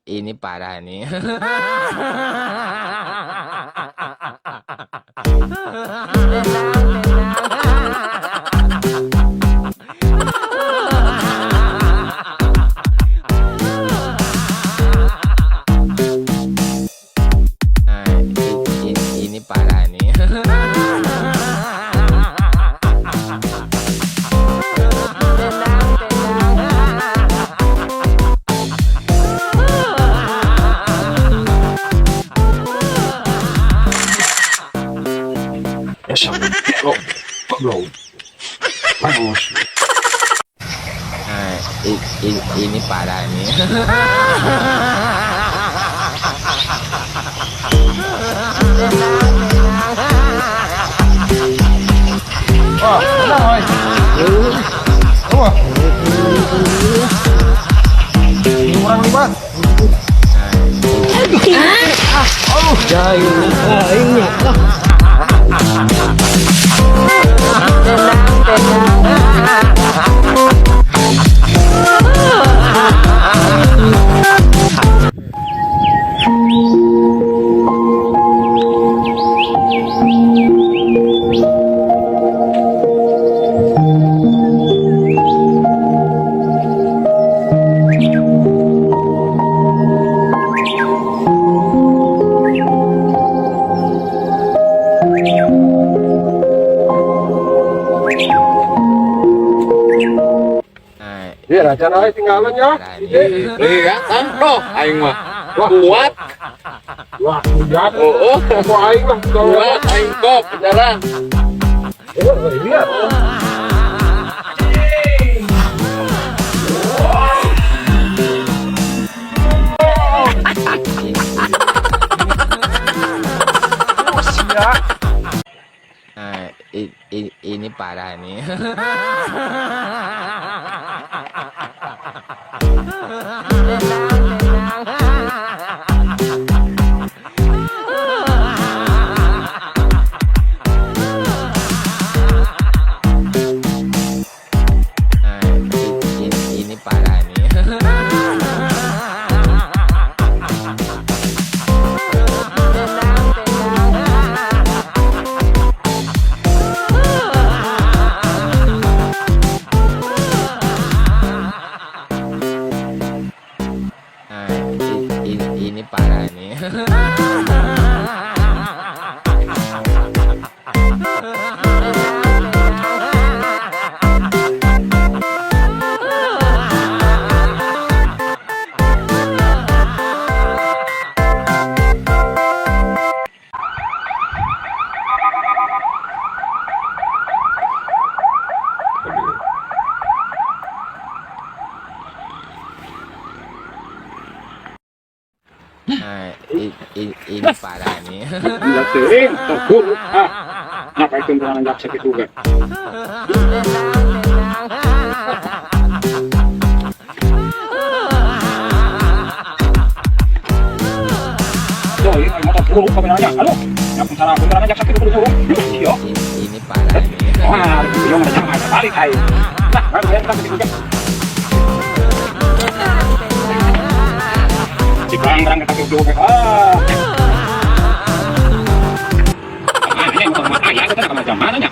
Ini parah nih. Tenang, tenang. Ah, ini parah nih. Tenang, tenang. Oh, belum. Bagus. Ah, ini parah nih. Tenang, tenang. Wah, menang, oi. Wah. Kurang lima. Ah, Jahil aing. Tenang, tenang. Ah, Iya, raja aja tinggalan ya. parah nih. Iya, tangkoh aing mah. Kuat, Wah, kuat. Oh. Mau aing lah. Kuat aing kok beneran. Oh, iya. Ya. Ah, ini parah nih. Tenang, tenang. Ah, ini parah nih. Tenang, tenang. Ah, ini parah nih. Tenang, tenang. Ah, ini parah nih. Gila teuing, terburuk. Ah. Napa itu beneran jaksa gitu ge? Tenang, tenang. Tuh, ini aing mah terburuk kabenarnya. Aduh, ya salah beneran jaksa gitu kudu nyuruh. Iya. Ini parah nih. Wah, itu yang ada balik aing. Nah, baru ya kita gitu ge. Tenang, tenang. Di berang kita gitu ge. Ah. Ini motor mah aya kita kana zaman nya.